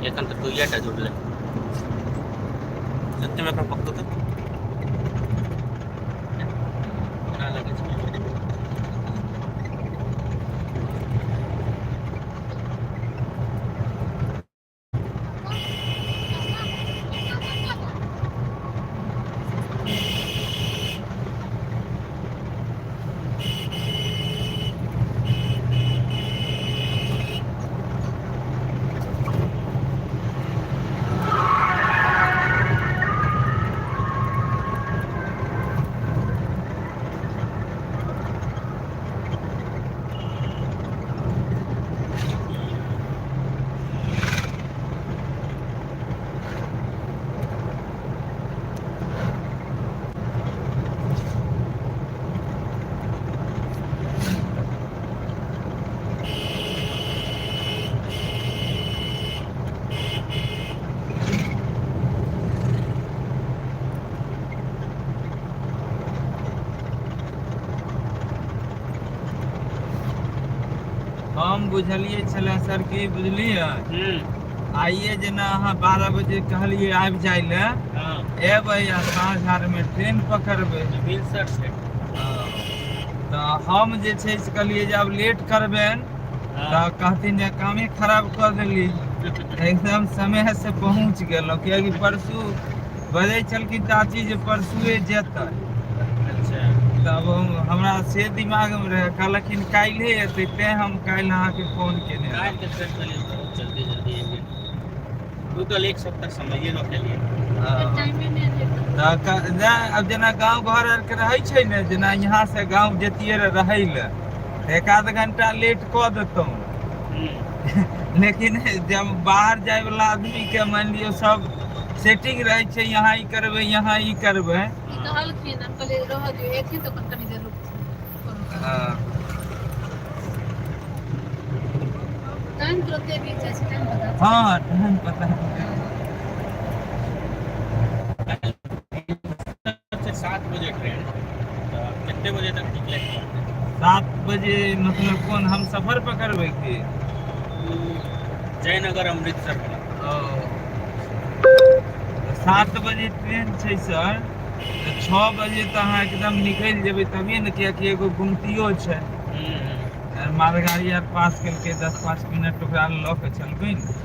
एखन तऽ दुइए टा जुड़लै। सत्यम एखन पकड़ू तऽ केना लगै छै। हम बुझलियै छलै सर की बुझलियै। आइए जेना अहाँ 12 बजे कहलियै आबि जाइ लए, एबै आ साँझ आरमे ट्रेन पकड़बै। भिनसर छै। तऽ हम जे छै से कहलियै जे आब लेट करबनि तऽ कहथिन जे कामे खराब कऽ देली। एकदम समय से पहुँच गेलहुँ, कियाकि परसू बजै छलखिन चाची जे परसुए जेतै। अच्छा। तब हमरा से दिमागमे रहै, कहलखिन काल्हिए एतै, तेँ हम काल्हि अहाँके फोन केने रहौं। काल्हिके ट्रेन कहलियै बहुत जल्दी जल्दी आबि गेल। टोटल एक सप्ताह समये लऽ के एलियै। टाइमे नहि रहै। तऽ नहि, आब जेना गाँव घर आरके रहै छै ने, जेना यहाँ से गाँव जैतियै रहै लए तऽ एक आध घंटा लेट कऽ देतहुँ, लेकिन जब बाहर जाय वाला आदमी के मानि लियौ सब सेटिंग रहै छै, यहाँ ई करबै, यहाँ ई करबै। ई कहलखिन, हम कहलियै रहऽ दियौ, एथिन तऽ अपन कनी देर रुकथिन। कोनो बात हँ। टाइम तुरते बीत जाइ छै, टाइम पता चलै हँ, छै। टाइम पता नहि। 7 बजे ट्रेन तऽ कते बजे तक निकलैके पड़तै? 7 बजे मतलब कोन हम सफर पकड़बै की? जयनगर अमृतसर वला। ओ 7 बजे ट्रेन छै सर, तऽ 6 बजे तऽ अहाँ एकदम निकलि जेबै तभिए ने, कियकि एगो गुमतियो छै। मालगाड़ी आर पास केलकै, 10-5 मिनट ओकरा लऽ के चलबै ने।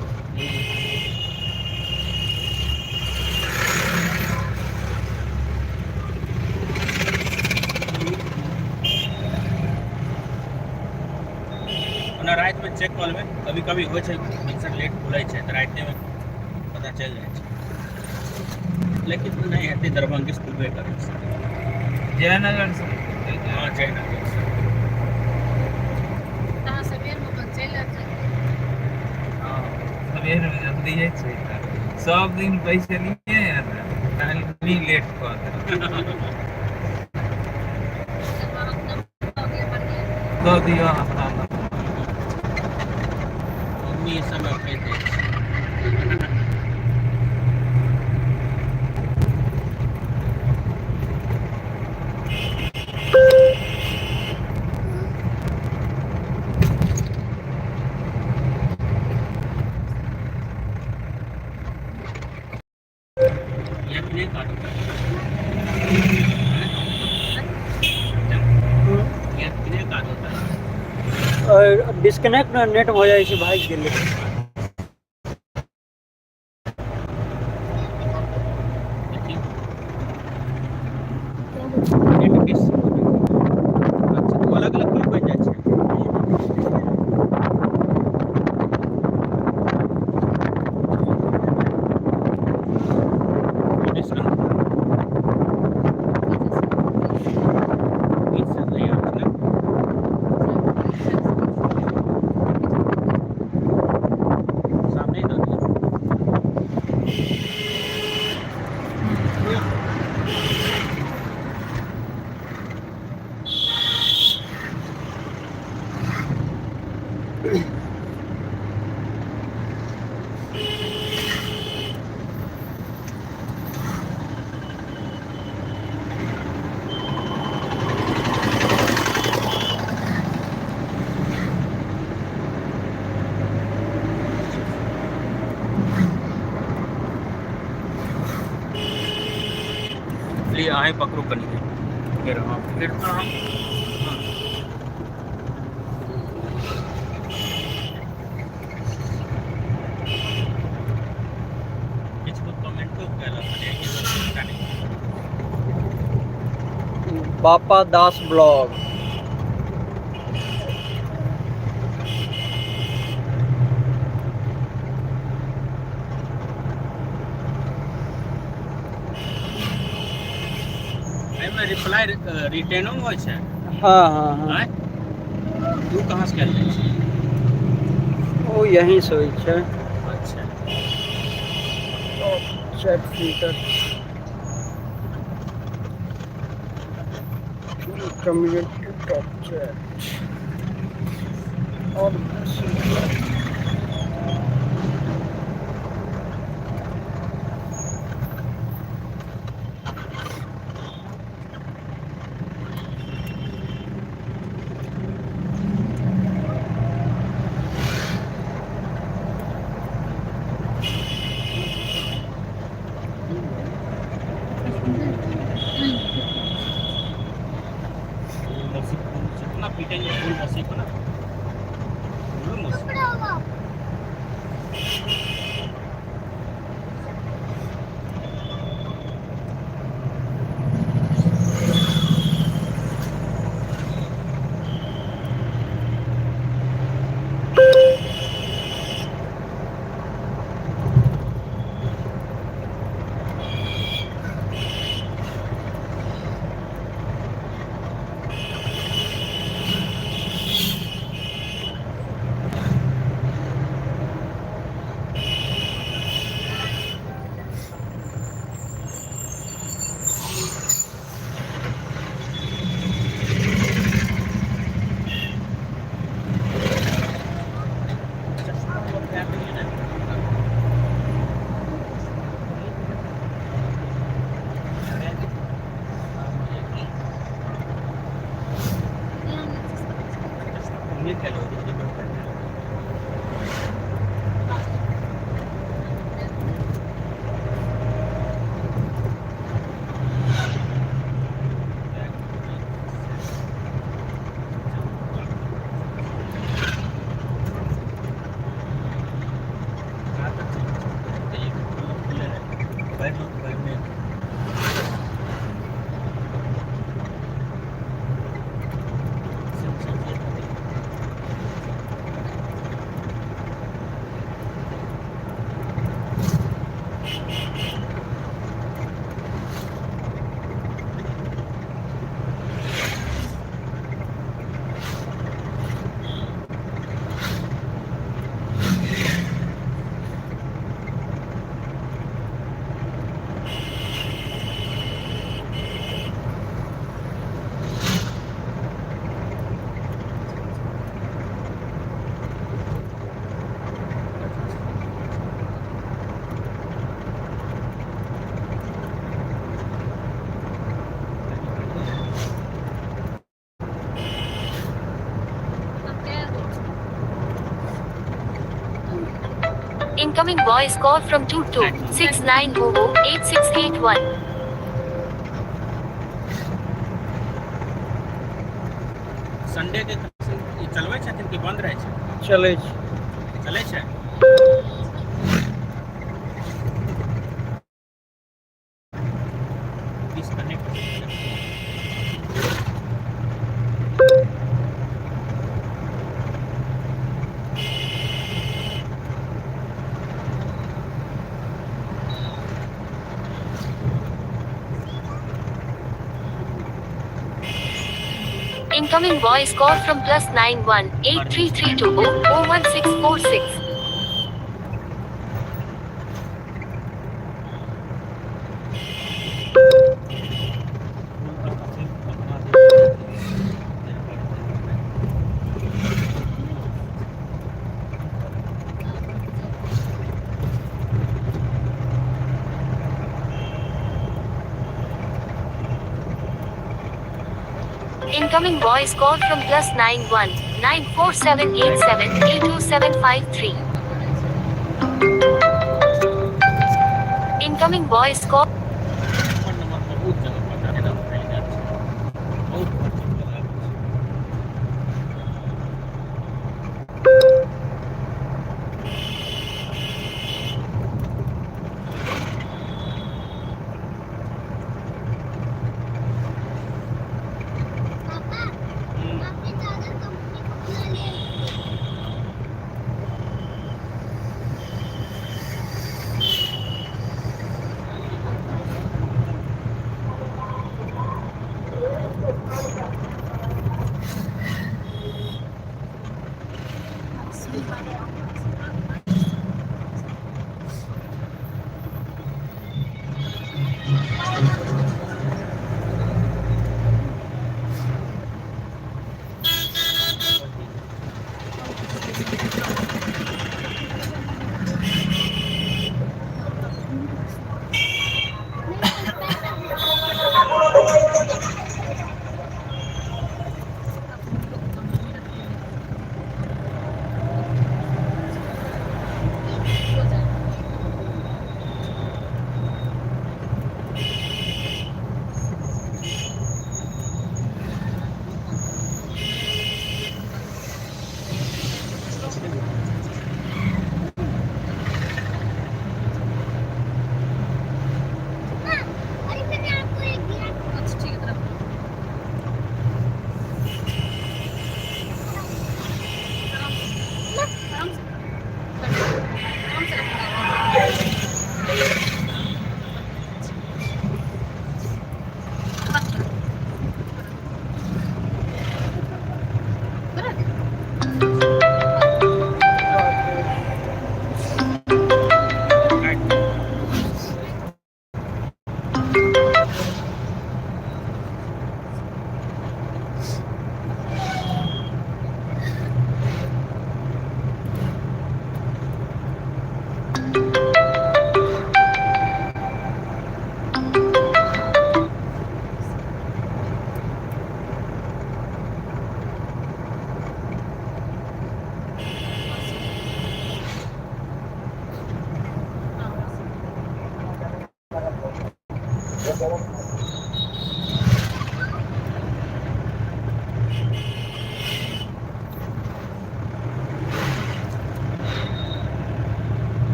ओना रातिमे चेक कऽ लेबै, कभी कभी होइ छै भिनसर लेट खुलै छै तऽ रातिमे पता चलि जाइ छै, लेकिन नहि हेतै, दरभंगे से खुलबे करै छै। जयनगर से निकलतै जे। हँ, जयनगर से। तऽ अहाँ सबेरमे अपन चलि आयब जल्दी। हँ, सबेरमे जल्दिए छै तऽ सब दिन बैसलियै ने, काल्हि लेट कऽ देलक। चलू अहाँके नम्बर भऽ गेलै, बढ़िआँ। दऽ दिअ हमरा लग। मम्मी ई समय कहि दै छै। या कि नहि काटू? या कि नहि काटू? डिस्कनेक्ट नेट भऽ जाइ छै, भागि गेलै। कथी नेट डिस? अच्छा, तऽ ओ अलग अलग क्यों बनि जाइ छै? डिस्कनेक्ट बीच से नहि आबै छै ने। सामने ही दऽ दियौ। अहें पकड़ू कनी देर। फेर हँ, फेर तऽ हम हँ। किछु कमेंटो केलक हन, पता नहि। बापा दास ब्लॉग। एहिमे रिप्लाई रिटर्नो होइ छै? हँ। आँय, तू कहाँ से कयल जाइ छै? ओ यहीं से होइ छै। अच्छा। Chat filter, community, top chat और मैसेज। मौसी जितना पीटेंगे फुल मौसी को ना, फुल मौसी। चश्मा लोग क्या करिए ना। चश्मा नहीं खेलो। Incoming voice call from 2269008681. Sunday के ई चलबै छथिन कि बंद रहै छै? चलै छै। चलै छै। Disconnect. Incoming voice call from +91 83320 01646. Incoming voice call from +91 94787 82753. Incoming voice call. Number number बहुत जगह पता।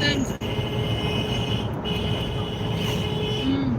टाइम छै। हम्म।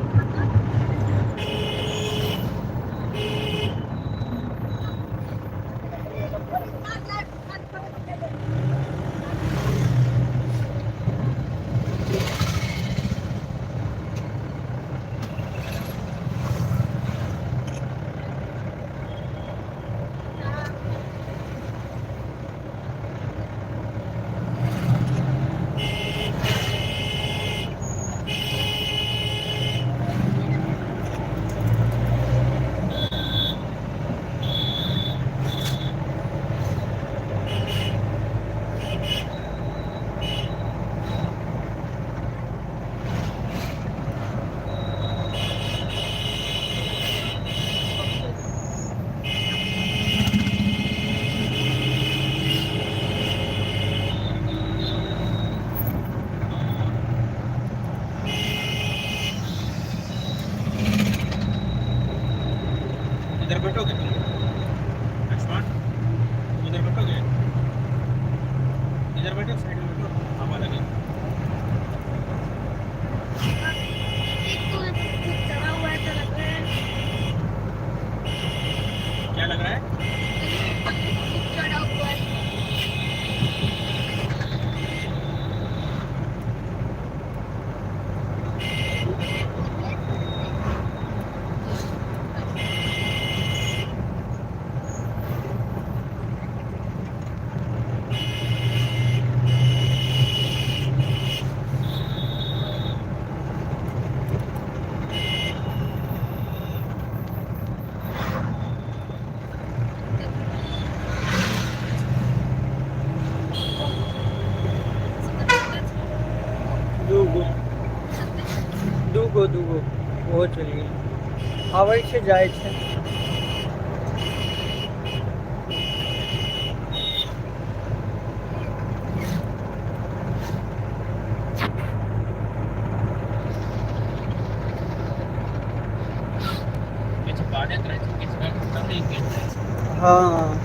इधर बैठोगे तुम लक्ष्मण? तुम इधर बैठोगे? इधर बैठो, साइड में बैठो, हवा लगेगी। एक तो चढ़ा हुआ है तो लग रहा है। क्या लग रहा है? चढ़ा हुआ है। दूगो दूगो दूगो ओहो चलि गेल, आबै छै जाइ छै। किछु बाजैत रहै छै, किछु तब नहि किछु जाइ छै। हँ।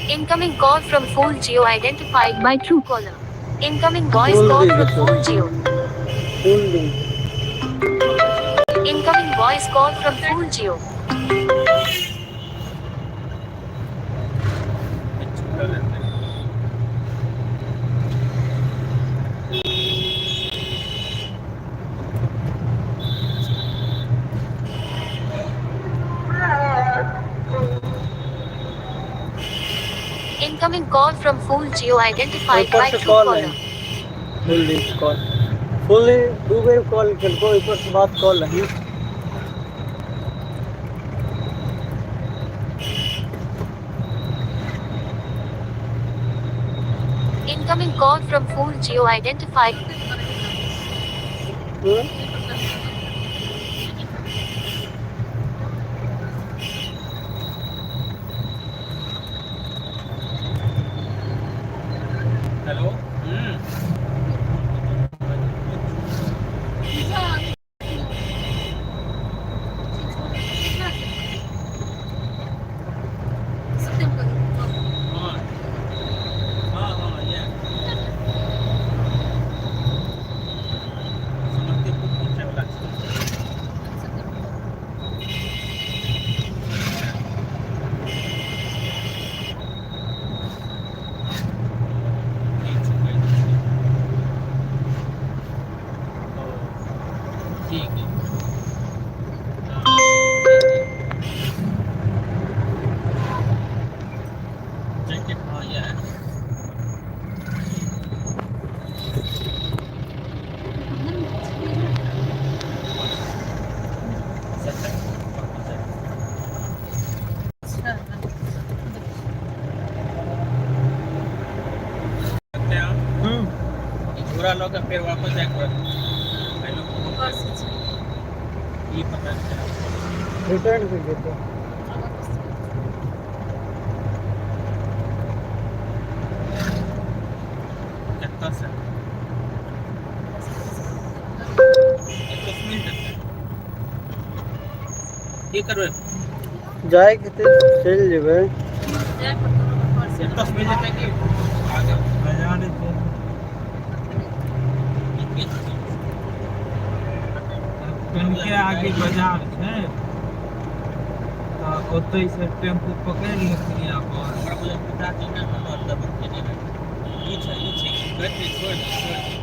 Incoming call from Full Geo identified by Truecaller. Incoming voice Full call Geo. from Full Geo. फूल दी। Incoming voice call from Full Geo. छूटल हेतै। Incoming call from Full Geo identified ऊपर by से कॉल है। Truecaller. फूल दी call, फूल दी दू बेर call केलको, ऊपर से बात कॉल रही। Incoming call from Full Geo identified. Hmm? Hello. हम्म। सत्यम कहियो। हाँ हाँ हाँ, ये समस्तीपुर पहुँचे वाला छै। ठीक छै, कहि दै छी। ओ, ठीक है। हाँ, ठीक है। जैकेट हाँ ये है। सत्तर पहुँचे। सकते हैं आप? हम्म। ई झोरा लऽ के फेर वापस जाय पड़त। हेलो। पर्स छै। ई पता नहि चलल। रिटर्न भी जेतै। कतऽ से? एतऽ से मिल जेतै। की करबै? जायके हेतै चलि जेबै। जाय पड़तौ हमर पर्स। एतऽ से मिल जेतै कि आगे? बाजार छै। ई की छै? कनिके आगे बाजार छै तऽ ओतै से टेम्पू पकड़ि लेथिन अपन। हमरा बुझाइ पुतरा चिन्है ने तऽ केने रहै। ई छै, ई छै। कहैत रहियै छोड़ि दे, छोड़ि दे।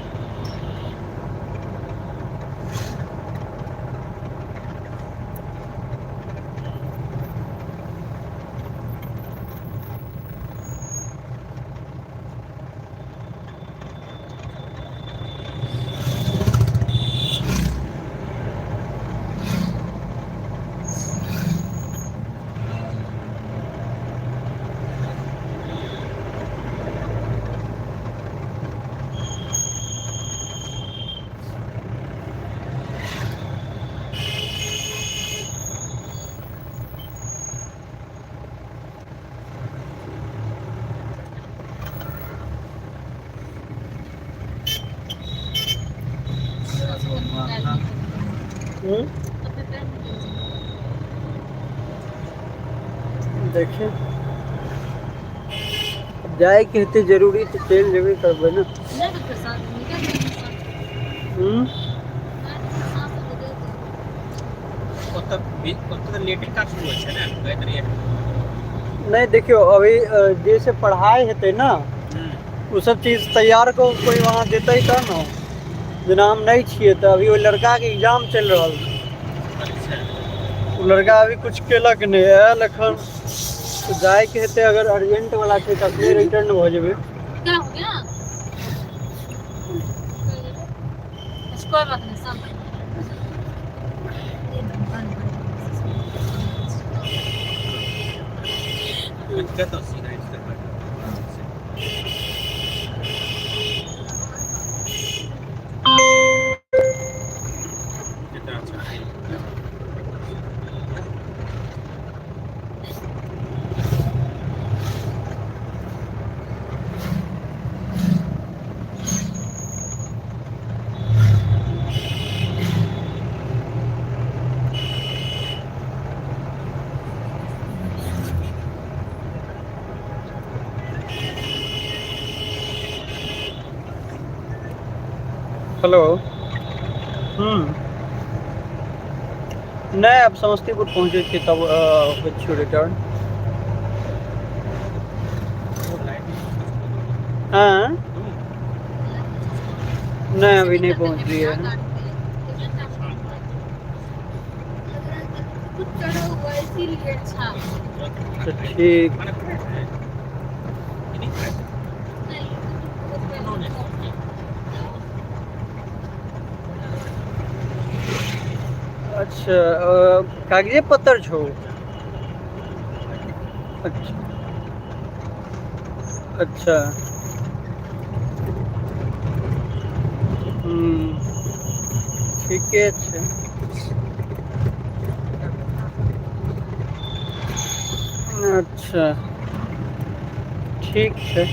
हम्म। अपने पैर निकलि जेतै। देखियौ, जायके हेतै जरूरी तऽ चलि जेबै करबै ने। नहि तऽ फेर साँझ निकलि जेतै साँझ। हम्म। नहि तऽ फेर साँझ तक दे देबै। ओतऽ भी ओतऽ तऽ लेटे काज शुरू होइ छै ने, कहैत रहियै। नहि देखियौ, अभी जैसे पढ़ाइ हेतै ने, ओ सब चीज तैयार कऽ कोइ वहाँ देतै तब ने। जेना हम नहि छियै तऽ अभी ओहि लड़काके एग्जाम चलि रहल छै। अच्छा। ओ लड़का अभी कुछ केलक नहि, आयल एखन तऽ जायके हेतै। अगर अर्जेंट वाला छै तऽ अखने रिटर्न भऽ जेबै। क्या हो गया? अच्छा कोई बात नहीं, शाम तक। कतऽ सीधा इसके आराम से। कितना अच्छा है। हेलो। हूँ। नहि, आब समस्तीपुर पहुँचै छियै तब होइ छियौ रिटर्न। आँय? नहि, अभी नहि पहुँचलियै हन। कुछ चढ़ा हुआ है इसीलिए। अच्छा। तऽ ठीक। नहीं, तो बहुत पहले। अच्छा, कागजे पत्तर छौ। अच्छा अच्छा। हूँ, ठीके छै। अच्छा, ठीक छै।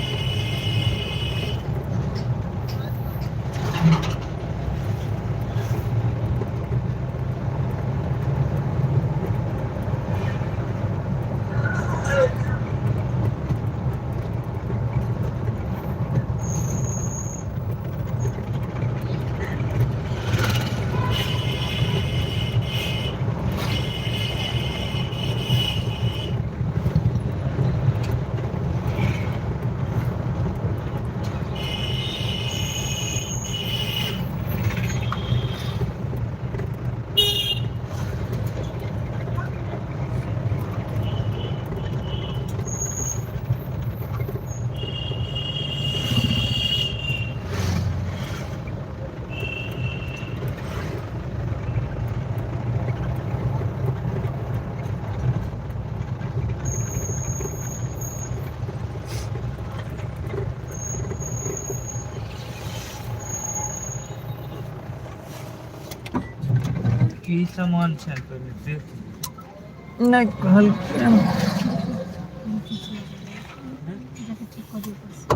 की सामान छै पहिले देख। नहि कहलकै। जाके ठीक कऽ दियौ ऊपर से।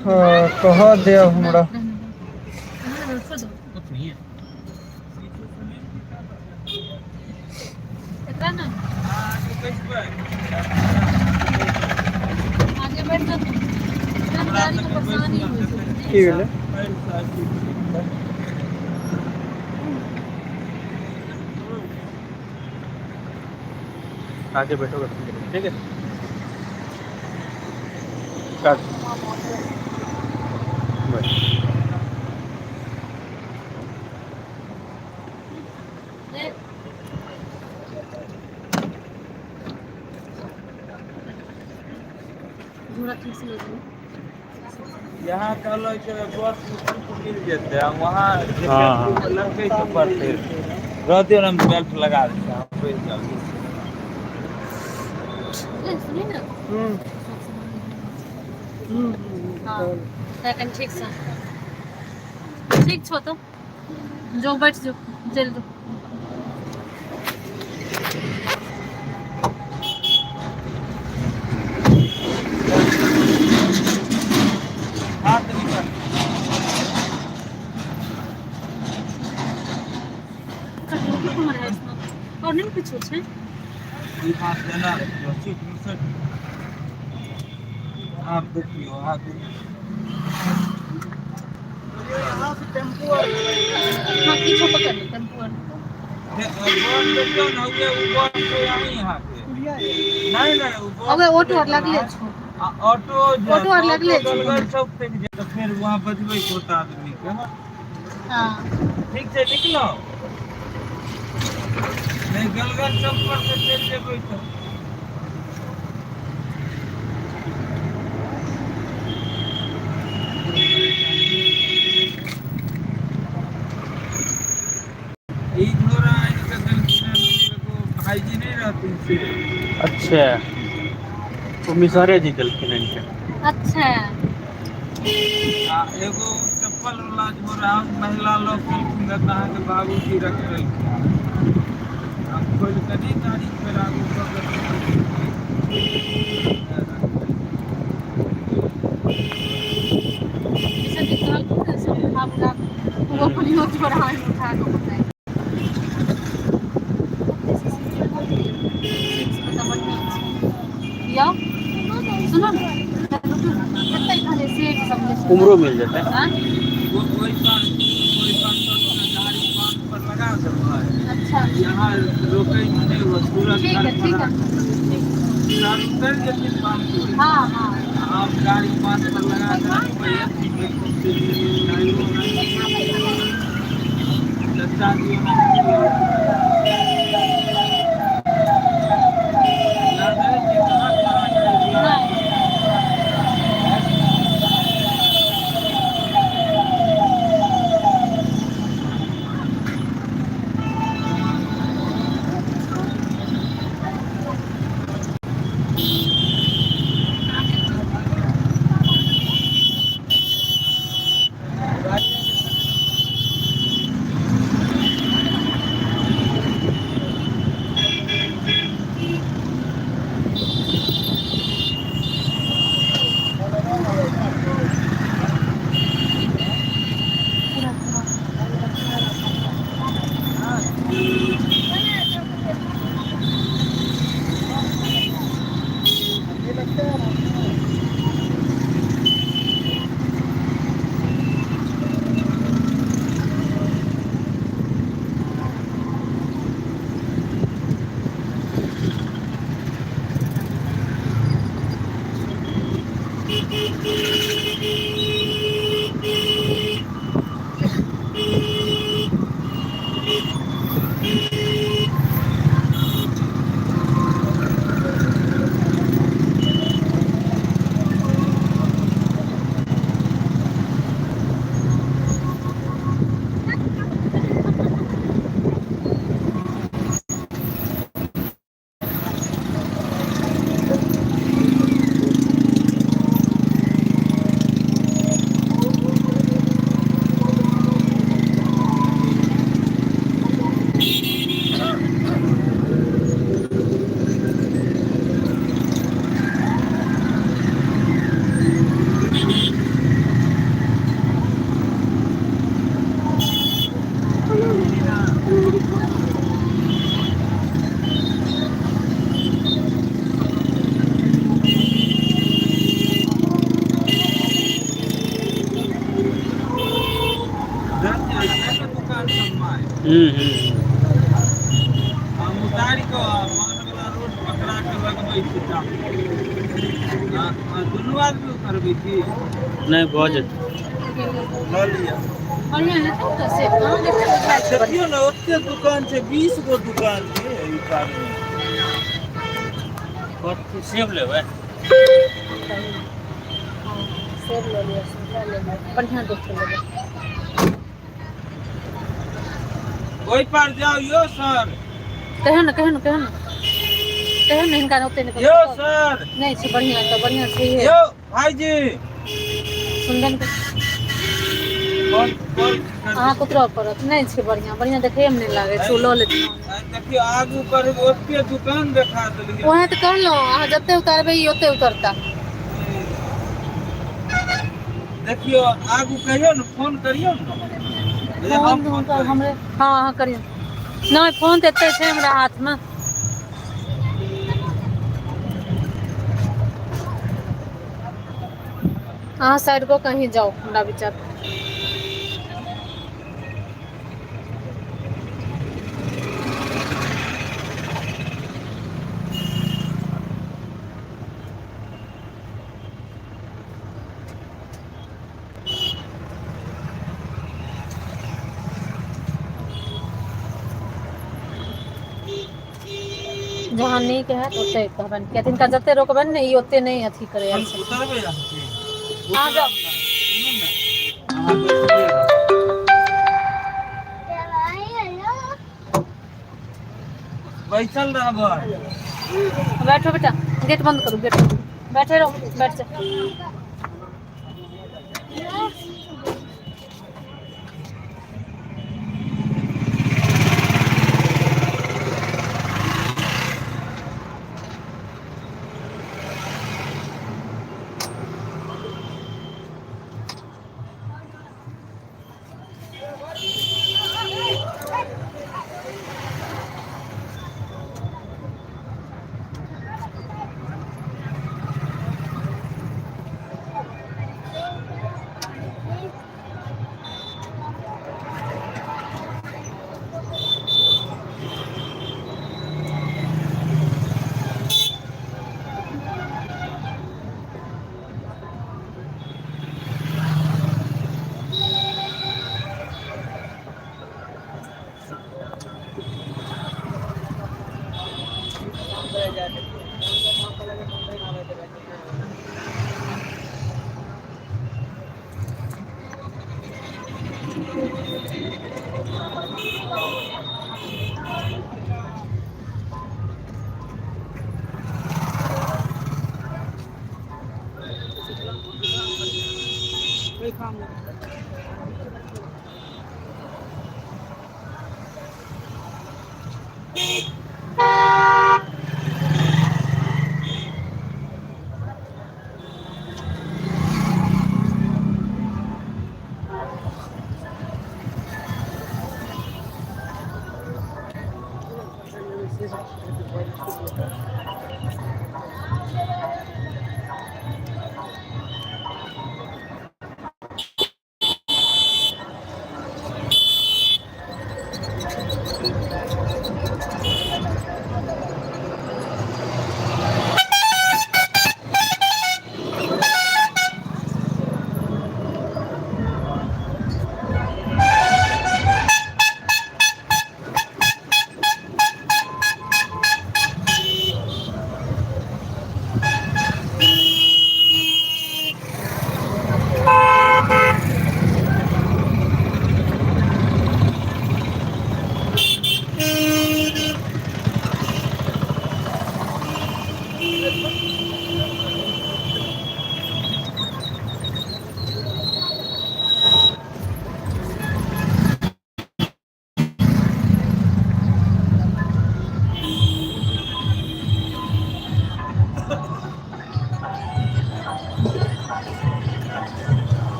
हँ, कहऽ देब हमरा। रहने दो, रहने दो, छोड़ दो। कुछ नहीं है। एकरा ना आगे बैठ जा तू। एकरा में गाड़ी के परेशानी होइ छै। की भेलै? आगे बैठोगे, ठीक है, काट बैठ। नहीं। झोरा ठीक से ले जाओ। यहाँ कहलो कि बस मिल जेतै आ वहाँ जे हाँ। टेम्पू लड़कै के पड़तै। रहते हम बेल्ट लगा दै छै, हम बैठ जाउ। ए, सुनी ना। हूँ। सब सामान। हूँ। हाँ, तऽ ठीक से ठीक छौ तऽ जो बैठ जो, चलि जो। हाथ निकाल। हमर है इसमे और नहि किछो छै। ई हाथ एना रखियौ, ठीक सर। आप देखियौ हाथ। यहाँ से टेम्पू आर हाँ, किछो पकड़ ले, टेम्पू आर। बस देखियौ ने, उहे उ बस छै यहीं अहाँके। नहीं नहीं, उ बस। ओए, ऑटो आर लागले छौ। आ ऑटो जायत, ऑटो आर लागले ऑटो छै। गलगल चौक तक जायत तऽ फेर वहाँ बजबै होत आदमी के। हाँ। ठीक छै, निकलो। नहीं, गलगल चौक पर से चलि जेबै तऽ ई झोरा आनि कऽ देलखिन हन एगो भाईजी नहि रहथिन से। अच्छा, ओ मिसरे जी देलखिन इनके। अच्छा। आ एगो चप्पल वाला झोरा महिला लोग देलखिन रहऽ तऽ अहाँके बाबूजी रख देलखिन। हम खोलि कऽ नहि गाड़ी फेर आगू कऽ के जैसे कि कहलखिन ने सब उठा उठा, ओ अपनियो झोरा उठा कऽ बताइ। यौ, सुनो ने। उमरो मिल जेतै। आँय? ओहि पर, ओहि पर गाड़ी पान पर लगा देबै। अच्छा। यहाँ रोकै मे नहि होत तुरंत। ठीक है, ठीक है। सर उतर जेथिन पान पर। हाँ हाँ। हम गाड़ी पान पर लगा के चाचा जी नहीं। दुकान सब में हम्म हम्म। हम उतारि कऽ पान वाला रोड पकड़ा के लगबै छी। दुनू आदमी उतरबै की? नहि, भऽ जेतै। लऽ लिअ। बढ़िआँ हेतै तऽ से कहाँ देखै बुझाइ छै। देखियौ ने, ओते दुकान छै, 20 गो दुकान छै एहि पारमे। कथी, सेब लेबै? हाँ, सेब लऽ लिअ, संतरा लऽ लिअ, बढ़िआँ देख के लेबै। ओहि पार जाउ यौ सर। कहियौ ने, कहियौ ने, कहियौ ने, कहियौ ने हिनका ओते नहि। यौ सर। नहि छै बढ़िआँ तऽ बढ़िआँ छैहे। यौ भाईजी। सुन्दर। Call call. अहाँके उतरऽ पड़त। नहि छै बढ़िआँ, बढ़िआँ देखैमे नहि लागै छै, ओ लऽ लेथिन। देखियौ, आगू बढ़बै ओते दुकान देखा देलियै। उएह तऽ कहलहुँ, अहाँ जते उतारबै ई ओते उतरता। देखियौ, आगू कहियौ ने, फोन करियौ ने जे हम फोन फोन हुनकर करी। हमरे, हँ, अहाँ करियौ। नहि, फोन तऽ एते छै हमरा हाथमे। अहाँ साइड कऽ कहीं जाउ हमरा विचार। जहाँ नीक हैत ओतै कहबनि, किया तऽ हिनका जते रोकबनि ने ई ओते नहि अथी करै हम छै। उतरबै अहाँके? अहाँ जाउ। सुनू ने, अहाँ बैठिए रहू। बैसल रहबै। बैठो बेटा, गेट बंद करू, गेट बंद। बैठे रहो, बैठ जाओ।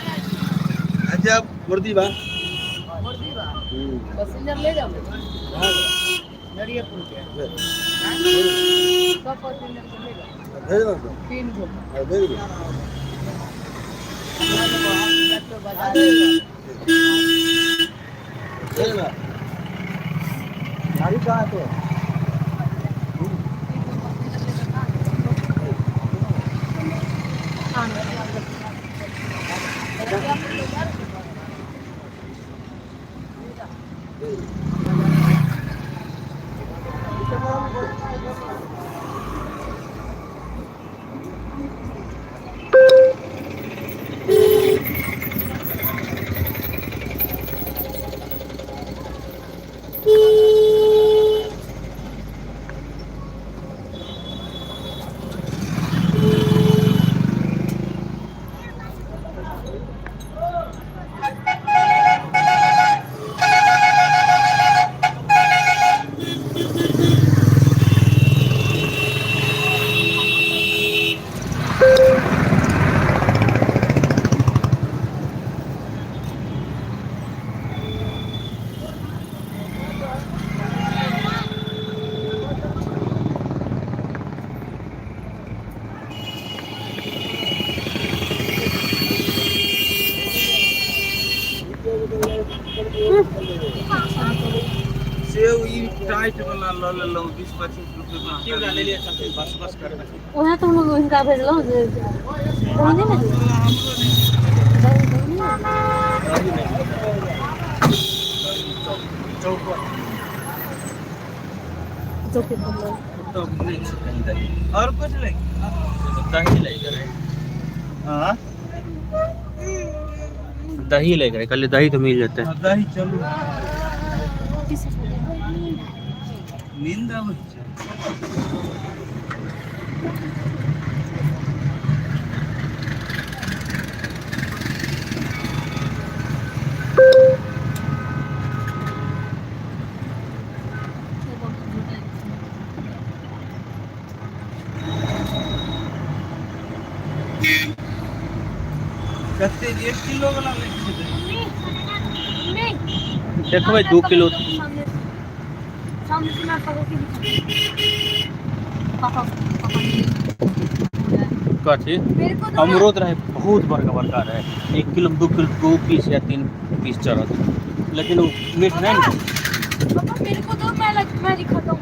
अच्छा मुर्दी बा पैसेंजर ले जाओ नरियापुर के सब पैसेंजर के ले जाओ। भेज दो तीन गो भेज दो। गाड़ी कहाँ है तो? ई टाइट वाला लऽ लेलहुँ 20-25 रुपए। की वाला लेलियै सब चीज बस बस करबै। उएह तऽ हम हिनका भेजलहुँ जे दही नहि ने दियौ। दही दही नहि ने दियौ। दही नहि चौक पर। चौकी पर लऽ। ओतऽ नहि छै कहीं दही। और कुछ ले। दही लैके रहै। हाँ। दही लैके रहै, कहलियै दही तऽ मिल जेतै। हाँ, दही चलू। नींद आबै छै। कते 1 किलो वाला लै छै दही? देखबै 2 किलो। सामने से मैं पकड़ के दिखा पापा पापा कथी? मेरे को दो ना। अमरूद रहै बहुत बड़का बड़का रहै, 1 किलो 2 किलो 2 पीस या 3 पीस चढ़त, लेकिन ओ मीठ नहि ने। पापा मेरे को दो, मैं दिखाता हूँ।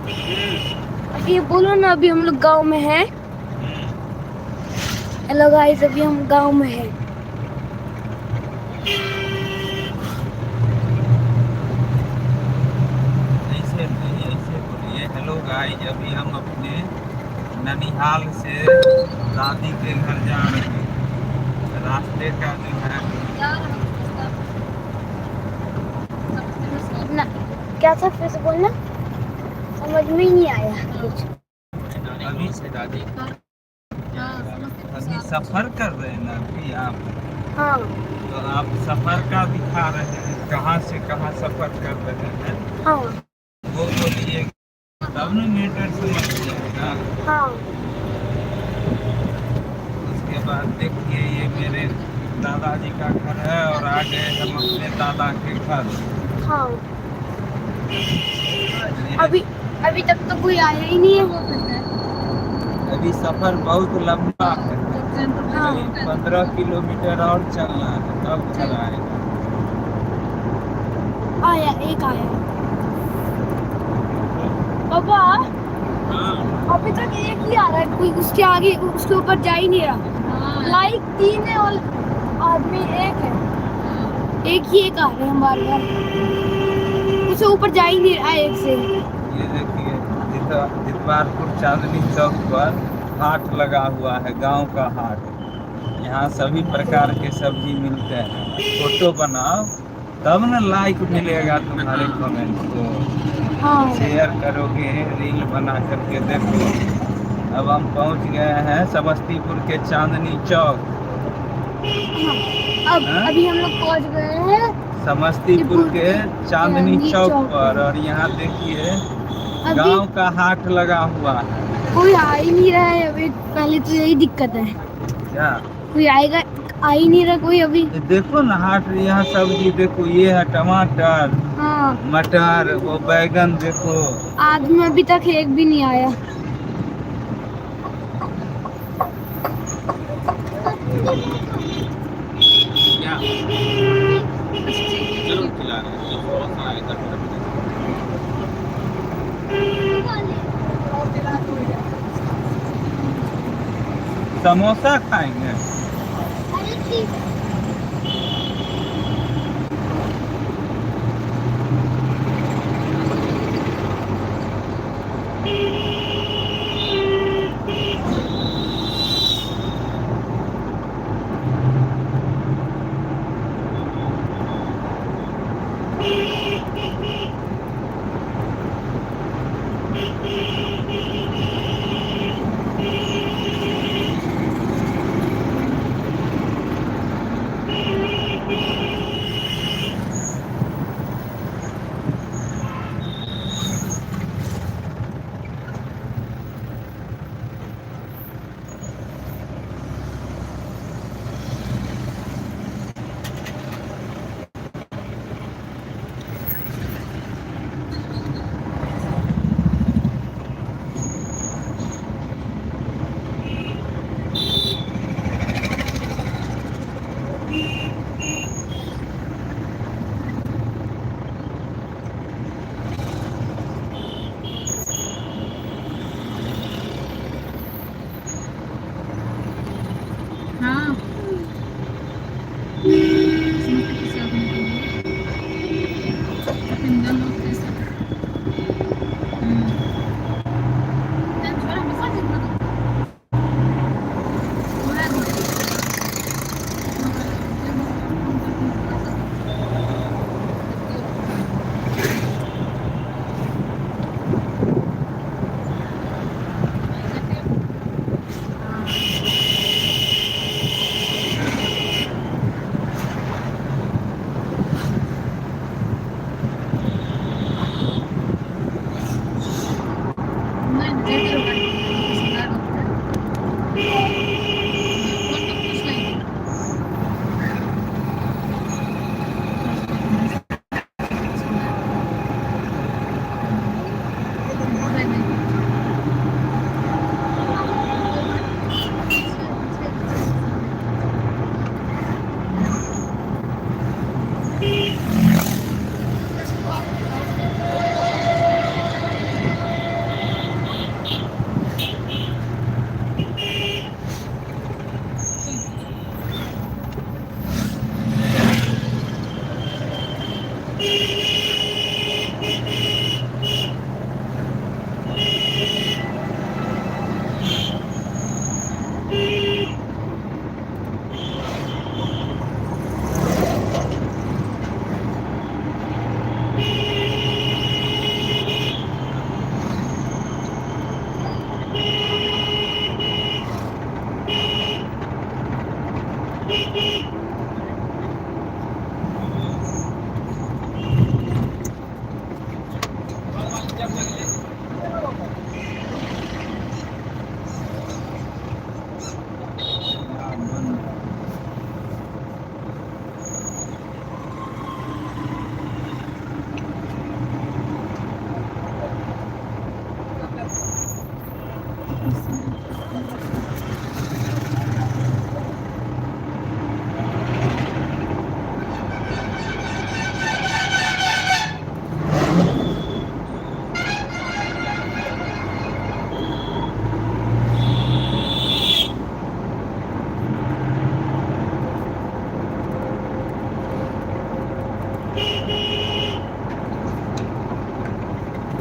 अभी बोलो ना, अभी हम लोग गांव में हैं। हेलो गाइस, अभी हम गांव में हैं। ऐसे नहीं, ऐसे बोलिए, हेलो गाइस, अभी हम अपने ननिहाल से दादी के घर जा रहे हैं। रास्ते का जो है ना क्या था, फिर से बोलना, समझ में ही नहीं आया कुछ। नानी से दादी। अभी सफर कर रहे हैं ना अभी आप? हाँ। तो आप सफर का दिखा रहे हैं, कहाँ से कहाँ सफर कर रहे हैं। हाँ। वो बोलिए तब ना मैटर समझ जाएगा। हाँ। उसके बाद देखिए ये मेरे दादाजी का घर है और आ गए हम अपने दादा के घर। हाँ, अभी अभी तक तो कोई आया ही नहीं है। अभी सफर बहुत लंबा है। हाँ। 15 किलोमीटर और चलना है तब घर आएगा। आया, एक आया पापा। हाँ। अभी तक एक ही आ रहा है, कोई उसके आगे उसके ऊपर जा ही नहीं रहा। लाइक 3 है और आदमी एक है, एक ही एक आ रहे हैं बार बार, उसे ऊपर जा ही नहीं रहा एक से। ये देखिए जितवारपुर चांदनी चौक पर हाट लगा हुआ है, गांव का हाट। यहाँ सभी प्रकार के सब्जी मिलते हैं। फोटो बनाओ तब ना लाइक मिलेगा तुम्हारे कमेंट को। हाँ। शेयर करोगे, रील बना करके देखो। अब हम पहुंच गए हैं समस्तीपुर के चांदनी चौक। अब हाँ? अभी हम लोग पहुंच गए हैं समस्तीपुर के चांदनी चौक पर। और यहाँ देखिए गांव का हाट लगा हुआ है। कोई आ ही नहीं रहा है अभी, पहले तो यही दिक्कत है। क्या कोई आएगा, आ ही नहीं रहा कोई अभी। देखो ना हाट, यहाँ सब्जी देखो, ये है टमाटर, हाँ, मटर, वो बैगन देखो। आदमी अभी तक एक भी नहीं आया। क्या जरूर खिला रहे हैं बहुत सारा इधर। समोसा खाएंगे।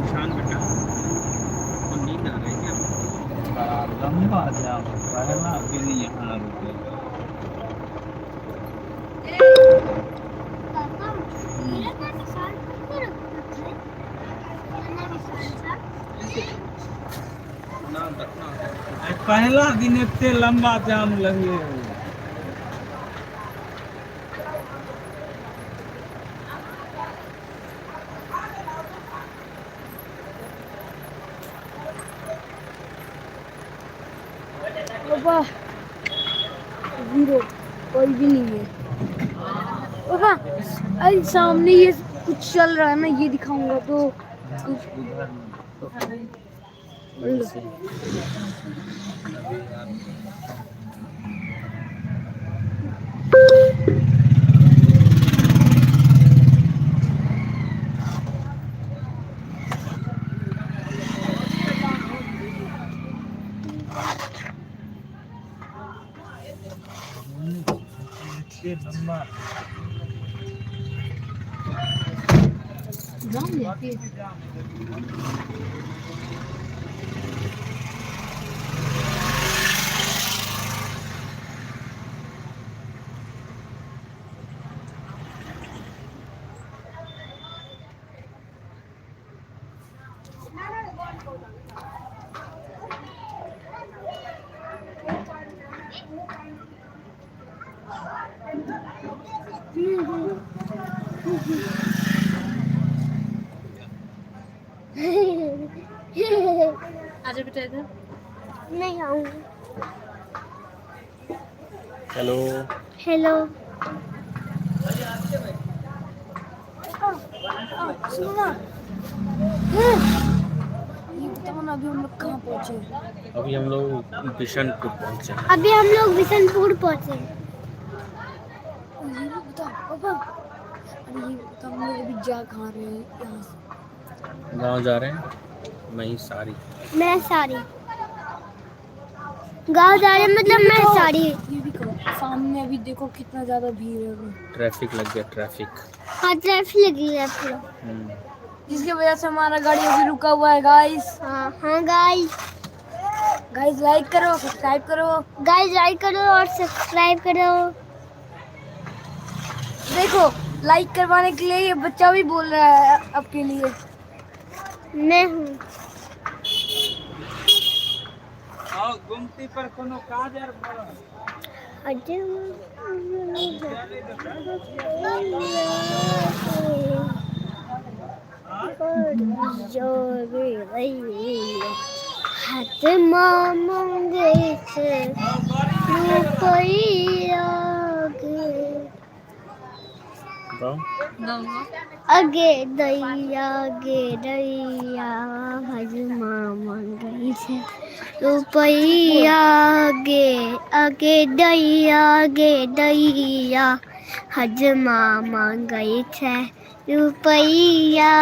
ईशान बेटा, आपको नींद आ रही है क्या? बड़ा लंबा जाम, पहला दिन यहाँ रुके। पापा, मेरा नाम विशाल क्यों रखा है? मेरा नाम विशाल था। ना रखना। आइ पहला दिन एते लंबा जाम लगले। पापा, जीरो कोई भी नहीं है पापा। अरे, सामने ये कुछ चल रहा है ना, ये दिखाऊंगा तो कुछ। लो। एते लंबा। जाम जाती है। आजा बेटा इधर। नहीं आऊंगा। हेलो। हेलो, सुनो ना। ये बताओ ना, अभी हम लोग कहाँ पहुँचे? अभी हम लोग बिशनपुर पहुंचे हैं। अभी हम लोग बिशनपुर पहुँचे। ये भी बताओ पापा। अरे, ये बताओ, हम लोग अभी जा कहाँ रहे हैं यहाँ से? गांव जा रहे हैं, मैं ही सारी। मैं सारी गाँव जा रहे हैं, मतलब मैं सारी। ये भी कहो, सामने अभी देखो कितना ज्यादा भीड़ है अभी। ट्रैफिक लग गया, ट्रैफिक। हाँ, ट्रैफिक लगी है पूरा, जिसकी वजह से हमारा गाड़ी अभी रुका हुआ है गाइस। हाँ हाँ गाइस। गाइस, लाइक करो, सब्सक्राइब करो। गाइस, लाइक करो और सब्सक्राइब करो। देखो, लाइक करवाने के लिए ये बच्चा भी बोल रहा है आपके लिए। मैं हूँ। आओ, गुमती पर कोनो काज आर भरल। अजय। चले देबै। हाथ मांगे छे रुपैया गे। गाँव। गाँव। अगे दैया गे दैया, हजमा मंगै छै रुपैया गे। अगे दैया गे दैया, हजमा मंगै छै रुपैया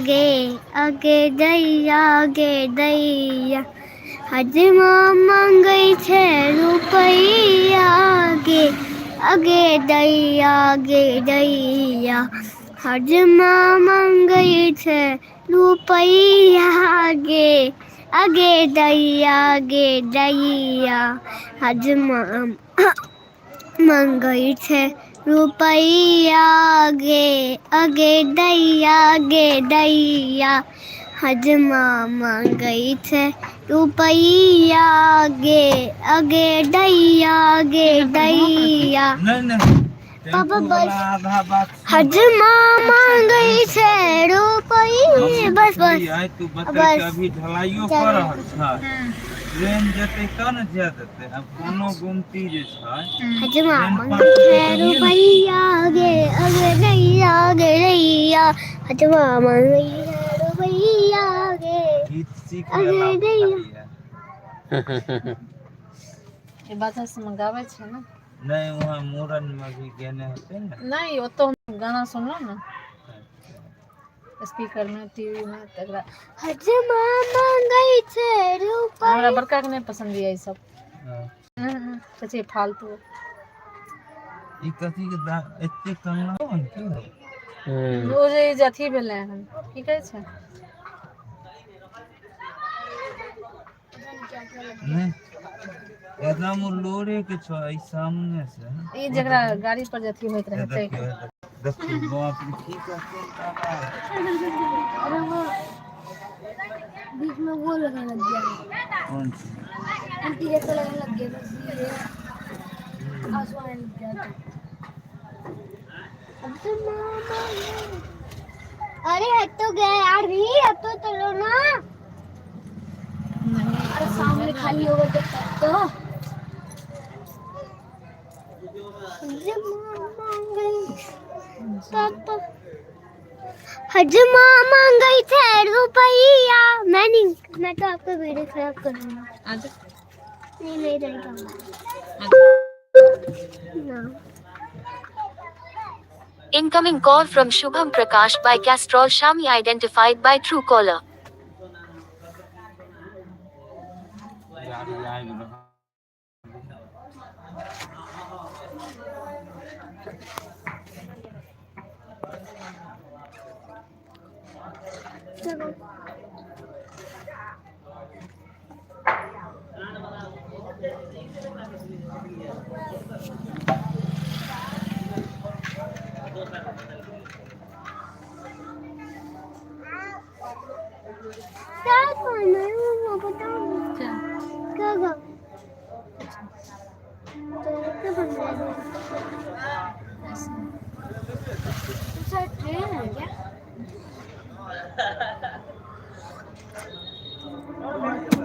गे। अगे दैया गे दैया, हजमा मंगै छै रुपैया गे। अगे दैया गे दैया, हजमा मंगै छै रुपैया गे। अगे दैया गे दैया, हजमा मंगै छै रुपैया गे। अगे दैया गे दैया, हजमा मंगै छै रुपैया गे अगे दैया गे दैया। नहि नहि, पापा, टेम्पू बस। वाला आधा बात सुन। हजमा मांगै छै रुपैया, बस बस। आइ तू बतै बस। के अभी ढलाइयो चल। कऽ रहल छै। ट्रेन जेतै तब ने जाय देतै। आब कोनो गुमती जे छै हजमा ट्रेन मांगै पार छै कऽ तभिए ने। रुपैया गे अगे दैया गे दैया, हजमा मांगै छै रुपैया गे गीत सीख अगे लेला दैया। बुझाइया। ई बच्चा सब गाबै छै ने। नहि, वहाँ मूड़न मे भी गेने हेतै ने। नहि, ओतौ हम गाना सुनलहुँ ने स्पीकर में, टीवी में, तकरा। हजमा मांगै छै हमरा रुपैया। बड़का के नहि पसंद यऽ ई सब। हँ। कहै छै फालतू। ई कथी के एते कन्ना की हो? ओ जे ई जे अथी भेलै हन, की कहै छै? नहि, एकदम ओ लोरे के छौ एहि सामने से। ई जकरा गाड़ी पर जे अथी होइत रहै तै। देखियौ देखियौ, बाप रे, की कहते बाबा। अरे, वो बीच में वो लगने लग गया। कोन चीज? उल्टी जैसा लगने लग गया, बस ये आंसू आने लग गया। तो अब तो मामा, अरे हट तो गया यार भी, अब तो चलो ना। अरे, सामने खाली होगा जब तक तो हजमा गई पापा, हजमा मांगई थे रुपैया। मैं नहीं, मैं तो आपका वीडियो खराब करूंगा। आजा। नहीं नहीं, रहेगा ना। Incoming call from Shubham Prakash by Castrol Shami identified by Truecaller. गाड़ी आबि रहल। चलो। क्या खाना है मम्मा, बताओ ना। क्या? क्या खाओ? तो क्या बन रहा है? सर, ट्रेन है क्या?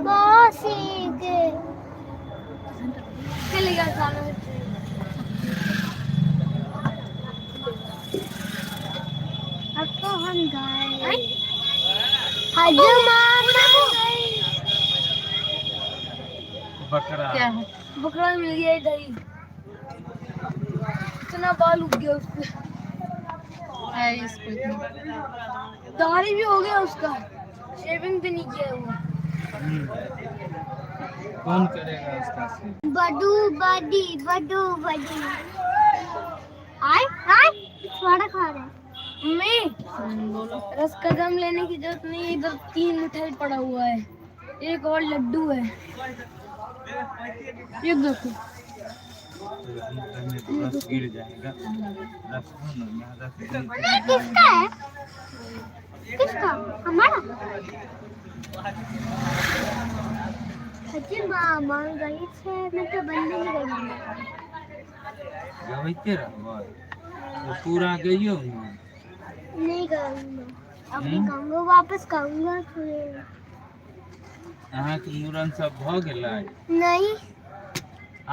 मौसी के चलेगा सामने से ट्रेन। अब तो हम गए हजमा। बकरा। क्या है? बकरा मिल गया इधर ही, इतना बाल उग गया उसके। है इसको इतनी। दाढ़ी भी हो गया उसका, शेविंग भी नहीं किया हुआ। कौन करेगा उसका से? बडू बडी, बडू बडी, आए आए, थोड़ा खा रहे हैं। मम्मी। बोलो। रस कदम लेने की जरूरत नहीं है, इधर तीन मिठाई पड़ा हुआ है, एक और लड्डू है, ये देखो। तो रस गिर जाएगा, रस हो ना, यहाँ रस गिर। किसका है? किसका? हमारा? अच्छा मामा गई छे, मैं तो बंद नहीं करूंगा। गबैते रहबै तो पूरा गइयो ने। नहीं गाऊंगा अब, नहीं गाऊंगा, वापस गाऊंगा थोड़े। अहाँके मूड़न सब भऽ गेलै? नहीं।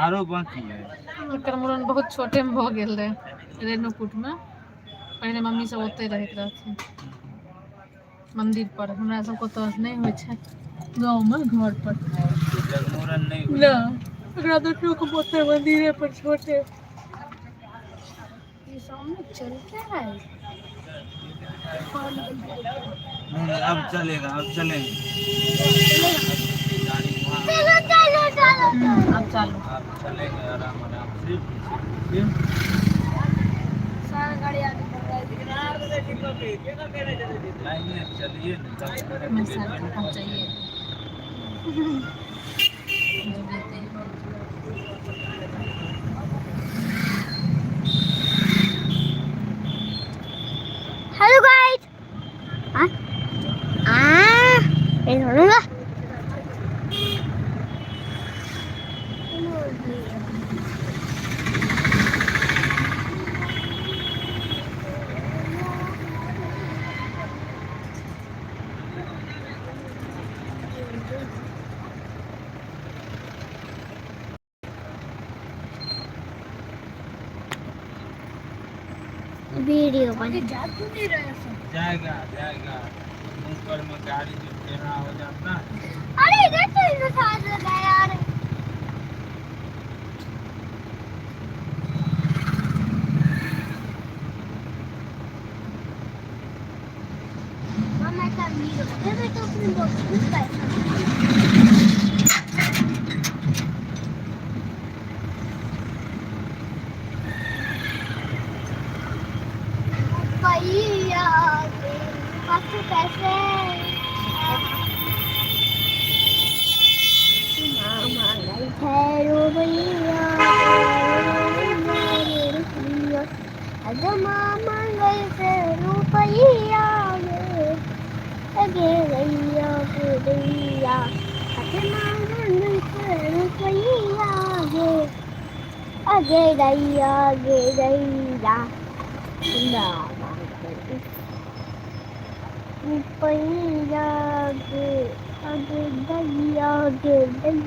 आरो बाकी है? एकर मूड़न बहुत छोटे में भऽ गेल रहे, रेणुकूट में। पहिले मम्मी सब ओतहि रहैत रहथिन मंदिर पर। हमरा सबके ओतऽ नहि होइ छै गाँव में घर पर। जब मूड़न नहि होइ। ना, एकरा देखियो के ओतऽ मंदिरे पर छोटे। ये सामने चल क्या रहा है? नहीं, अब चलेगा, अब चलेंगे गाड़ी वहाँ। चलो चलो चलो चलो। अब चालू। अब चलेंगे आराम आराम से, पीछे पीछे। सारा गाड़ी आगे बढ़ रहा है। लाइन में चलिए ना, 10 मिनट मैं में सर को पहुंचाइए जो देते हैं। हेलो गाइस, आ आ, मैं छोड़ूंगा। वीडियो बन जा क्यों नहीं रहा है? जाएगा जाएगा, ऊपर में गाड़ी जो टेढ़ा हो जाता है। अरे इधर तो इधर साथ लगा यार। मैं तो अमीर हो गया, मैं तो अपने बॉक्स में पैसा। भैया पास तो पैसे। ठहरो भैया अजमा मंगल से रुपैया अगे गैया गैया अजमा मंगल से रुपैया गे अगे गैया गे गैया रुपैया गे अगे गैया गे गैया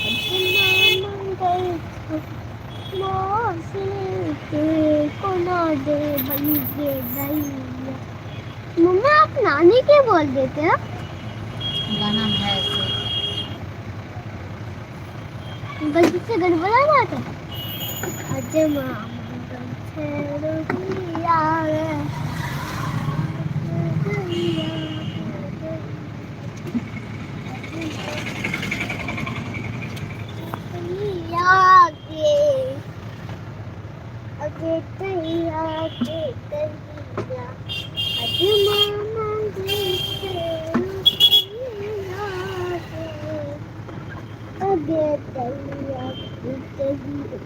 अजमा मंगल मौसी के कोना दे बई गे गैया। मम्मा आप नानी के बोल देते हो? गाना में है ऐसे। गलती से गड़बड़ा जाता है। अजमा मंगल से रुपैया गे अगे दैया गे दैया अजमा मंगल से रुपैया गे अगे दैया गे दैया।